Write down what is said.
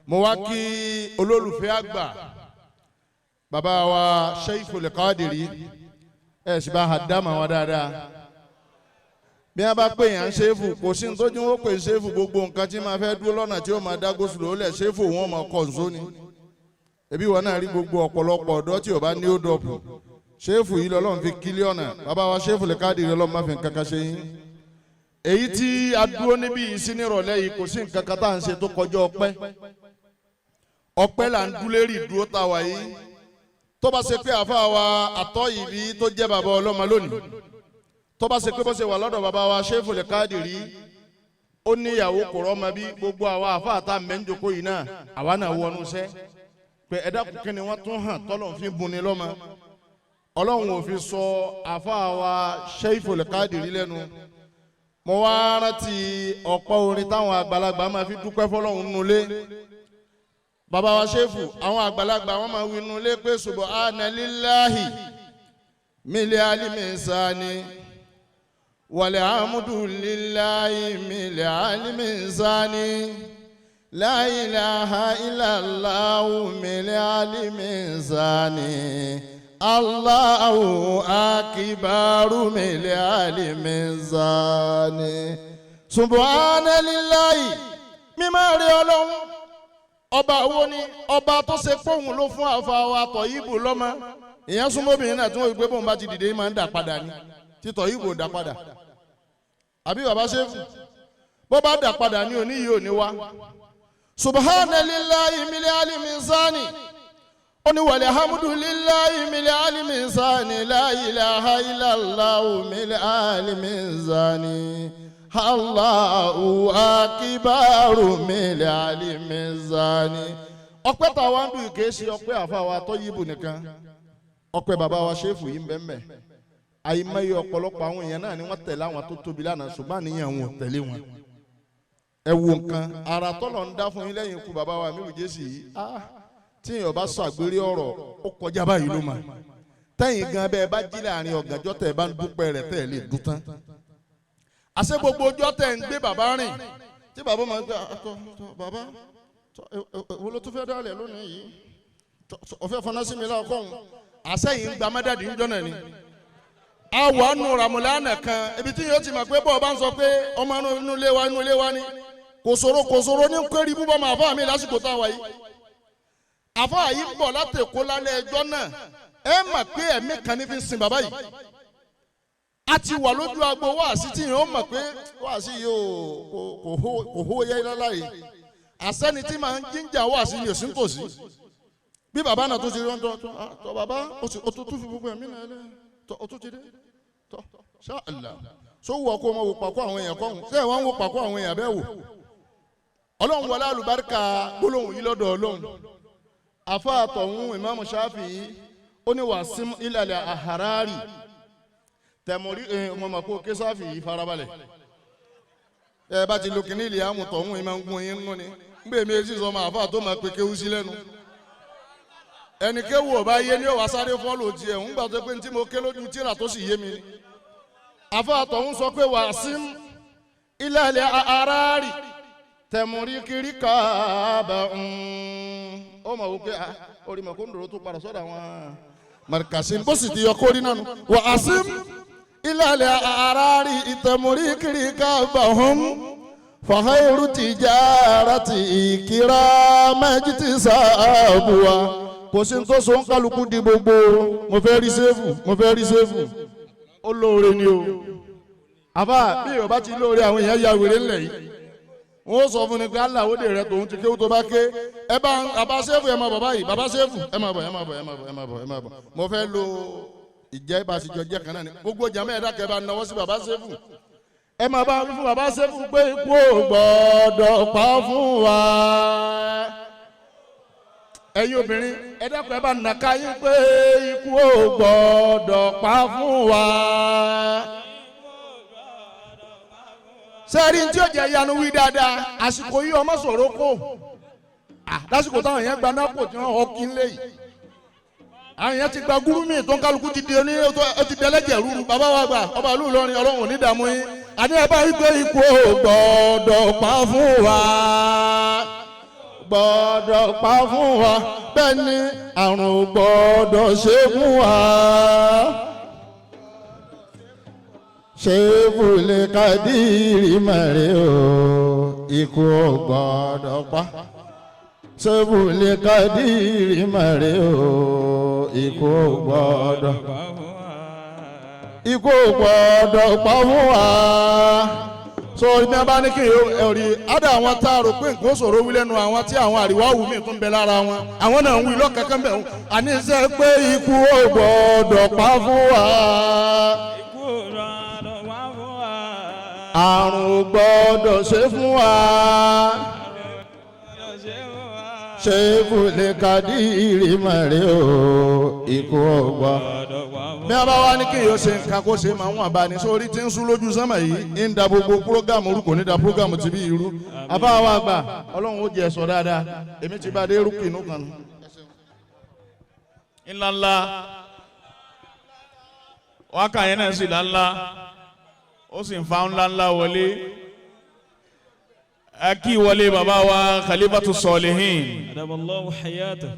Mo wá kí olólùfẹ́ àgbà, bàbá wa Sheikh Qadiri. Ẹ̀ sì bá a dámà wa dáadáa. Bí wọ́n bá pè yàn ṣéfù, kò sí ní tójú wọn pè ṣéfù. Gbogbo nǹkan tí máa fẹ́ dúró lọ́nà tí ó máa dá gosùlò ó lẹ̀, ṣéfù wọn máa kọ̀ ǹzó ni. Ebi wọn náà rí gbogbo ọ̀pọ̀lọpọ̀ ọ̀dọ́ tí ò bá ní ó dọ̀pù, ṣéfù yìí lọ́lọ́run fi kílí ọ̀nà. Bàbá wa Sheikh Qadiri, Ọlọ́run má fi nǹkan kan ṣe yín. Èyí tí a dúró níbí yìí sí nírọ̀lẹ́ yìí, kò sí nǹkan kan tá à ń ṣe tó kọjá ọpẹ́. Ọpẹ́ là ń dúlérí dúró tá a wà yìí. Tó bá ṣe pé àfa wa àtọ́ ìbí tó jẹ́ bàbá ọlọ́mọ lónìí, tó bá ṣe pé bó ṣe wà lọ́dọ̀ bàbá wa Sheikh Qadiri, ó níyàwó kò rọ́mọ bí gbogbo àwa àfa àtà mẹ́ńjoko yìí náà, àwa náà wọnú sẹ́ pé ẹ dákun, kí ni wọ́n tún hàn tọ́lọ̀ fi bunni lọ́mọ? Ọlọ́run ò fi sọ àfa wa Sheikh Qadiri lẹ́nu. Mo wá rántí ọ̀pọ̀ orin táwọn àgbàlagbà máa fi dúpẹ́ fọlọ́run nulẹ̀. Bàbá wa ṣéfù, àwọn àgbàlagbà wọn máa wí nulẹ̀ pé subhana lillahi mílẹ̀ alimisani wàlẹ̀ amúdùlíláhi mílẹ̀ alimisani la ilaha illallahu mílẹ̀ alimisani Allahu akibaru mílẹ̀ alimisani. Subhana lillahi, mímọ́ rí Ọlọ́run. Ọba wo ni ọba tó ṣe fóun ló fún àfa wa Tọ̀yìbù lọ́mọ? Ìyẹn súnmọ́ obìnrin náà tí wọ́n gbé bóun bá ti dìde máa ń dà padà ni. Tí Tọ̀yìbù ò dà padà, àbí bàbá ṣéfù, bó bá dà padà ní òní yìí ò ní wá. Subhana lillahi mílẹ̀ alimisani, ó ní wàlẹ̀ hamdulillahi mílẹ̀ alimisani la ilaha illallahu mílẹ̀ alimisani Allahu akibaru mílẹ̀ alimisani. Ọpẹ́ tá a wá ń dùn kìí ṣe ọpẹ́ àfa wa Tọ́yìbù nìkan, ọpẹ́ bàbá wa ṣéfù yìí ń bẹ́ẹ̀ mẹ́. Àyìnbáyé ọ̀pọ̀lọpọ̀ àwọn èèyàn náà ni wọ́n tẹ̀lé àwọn tó tóbi lánàá, ṣùgbọ́n àníyàn wọn ò tẹ̀lé wọn. Ẹ wo nǹkan ara tọ́lọ̀ ń dá fún yín lẹ́yìn ikú bàbá wa Amiru Jésì yìí. Tí èèyàn bá sọ àgbèrè ọ̀rọ̀, ó kọjá báyìí ló mà tẹ́yìn gan bẹ́ẹ̀ bá jí láàrin ọ̀gànjọ́ tẹ̀ bá ń dúpẹ́ rẹ̀ tẹ̀ lè dún tán. Àṣẹ gbogbo ọjọ́ tẹ̀ ń gbé bàbá rìn tí bàbá máa ń gbé àtọ tọ bàbá tọ wo ló tún fẹ́ dálẹ̀ lónìí yìí? Ọ̀fẹ́ fọnà sí mi láàkọ́hún. Àṣẹ yìí ń gba mẹ́dàdí ńjọ́ náà ni àwọn àánú ramúlánà kan, ibi tí yóò ti mọ̀ pé bọ́ọ̀ bá ń sọ pé ọmọ inú ilé wa, inú ilé wa ni kòsòrò kòsòrò ní kéré búbọ̀ máa fọ́ àmì lásìkò tá a wà yìí. Àfọ́ àyí ń bọ̀ láti Èkó lálẹ́ ẹjọ́ náà. Ẹ mọ̀ pé ẹ̀mí kan ní fi ń sin bàbá yìí. A ti wà lójú agbo wáàsí tí yìí ó mọ̀ pé wáàsí yìí kò hó yẹ láláyè. Àsẹ́ni tí màá ń jíjà wáàsí ni òsín tòsí bí bàbá náà tó ti rí wọn tọ́ bàbá ó tún fi gbogbo ẹ̀mí náà lẹ́ tọ́ ó tún ti dé tọ́ ṣáàlà sọ wù ọkọ ọmọ wò pàkó àwọn èèyàn kọ́hún ṣé ẹ̀ wọ́n ń wò pàkó àwọn èèyàn bẹ́ẹ̀ wò. Ọlọ́run wọlé alùbáríkà gbólóhùn yìí lọ́dọ̀ Ọlọ́run. Afa àtọ̀hún Ìmáàmù Ṣáfì, ó ní wà sim ìlàlẹ̀ àhárárì tẹ̀mọ̀rí ẹ̀ ọmọ kó ké Ṣáfì yìí farabalẹ̀. Ẹ bá ti lo kìnìún ilé àmùtọ̀hún yìí máa ń gún yín nú ni ngbè mí etí sọmọ àfa tó máa pe kéwú sí lẹ́nu ẹnì kéwú ọba yé ni ó wá sáré fọ́lù tiẹ̀ ń gbà tó pé ní tí mo ké lójú tíra tó sì yé mi ni. Afa àtọ̀hún sọ pé wà sim ìlàlẹ̀ àhárárì tẹ̀mọ̀rí kiri káàbà ó mọ̀ wípé orí mọ̀ kó ń dòrò tó padà sọ́dọ̀ àwọn markasin bó sì ti yọ kórìí náà nù. Wà á sí ìlàlẹ̀ àràrí ìtẹ̀mọ̀rí kiri káàbà hùm fàhẹ́rù tìjára ti ìkírà méjì ti sáàbùwà. Kò sí tó so ń kálukú di gbogbo mo fẹ́ rí sẹ́fù, mo fẹ́ rí sẹ́fù. Ó lóore ni o. Àbá bí Yorùbá ti lóore, àwọn èèyàn ya wèrè ńlẹ̀ yìí. Wọ́n sọ fún ni pé aláwòde rẹ tòun ti kéwú tó bá ké. Ẹ bá bàbá sẹ́fù, ẹ máa bọ̀ báyìí. Bàbá sẹ́fù, ẹ máa bọ̀, ẹ máa bọ̀, ẹ máa bọ̀, ẹ máa bọ̀, ẹ máa bọ̀. Mo fẹ́ lo ìjẹ́ ìbáṣejọ jẹ́ kan náà ni gbogbo jàmẹ́. Ẹ̀dá kẹ́ bá náwó sí bàbá sẹ́fù. Ẹ máa bá wí fún bàbá sẹ́fù pé ikú ò gbọ́dọ̀ pa fún wa. Ẹ̀yin obìnrin, ẹ dákun, ẹ bá nàka yín pé ikú ò gbọ́dọ̀ pa fún wa. Sẹ́ẹ̀rí tí ó jẹ́ yanu wí dáadáa àsìkò yìí, ọmọ sọ̀rọ̀ kó lásìkò táwọn yẹn gba nápò tí wọ́n họ kí n lé yìí. Àwọn yẹn ti gba gúrúmì tó ń kálukú ti di oní ó ti dẹlẹ́jẹ̀ rúru. Bàbá wa gbà ọba ìlú Ìlọrin, Ọlọ́run ò ní dààmú yín. Àní ẹ bá wí pé ikú ò gbọ́dọ̀ pa fún wa. Gbọ́dọ̀ pa fún wa, bẹ́ẹ̀ ni àrùn ò gbọ́dọ̀ ṣe fún wa. Ṣéfùlẹ̀ Kádírì mọ̀rẹ́ o, ikú ò gbọ́dọ̀ pa. Ṣéfùlẹ̀ Kádírì mọ̀rẹ́ o, ikú ò gbọ́dọ̀, ikú ò gbọ́dọ̀ pa fún wa. So ibi abá ní kí n rí ada àwọn tá a rò pé nǹkan ṣòro wí lẹ́nu àwọn tí àwọn àríwá wù mí tún bẹ lára wọn, àwọn náà ń wí lọ́kàkán bẹ̀ wọ́n. Àní ṣe pé ikú ò gbọ́dọ̀ pa fún wa, Ikú ò gbọ́dọ̀ wá fún wa. Àrùn ò gbọ́dọ̀ ṣe fún wa. Gbọ́dọ̀ ṣe fún wa. Ṣé fúlẹ̀ Kádírì mọ̀rẹ́ o, ikú ò gbọ́. Gbọ́dọ̀ wá fún Bí a bá wá ní kí yóò ṣe nǹkan kó ṣe máa ń wà bá ní sórí tí ń sún lójú sánmà yìí ń da gbogbo púrógámù orúkọ ní da púrógámù ti bí irú àbá wa gbà. Ọlọ́run ó jẹ ẹ̀sọ́ dáadáa. Èmi ti bá dé rúkì inú kan nù. Ńláńlá wákà yẹn náà sì ńláńlá, ó sì ń fa ńláńlá wọlé. Ẹ kí wọlé bàbá wa Khalifatu Solihin. أدام الله حياته.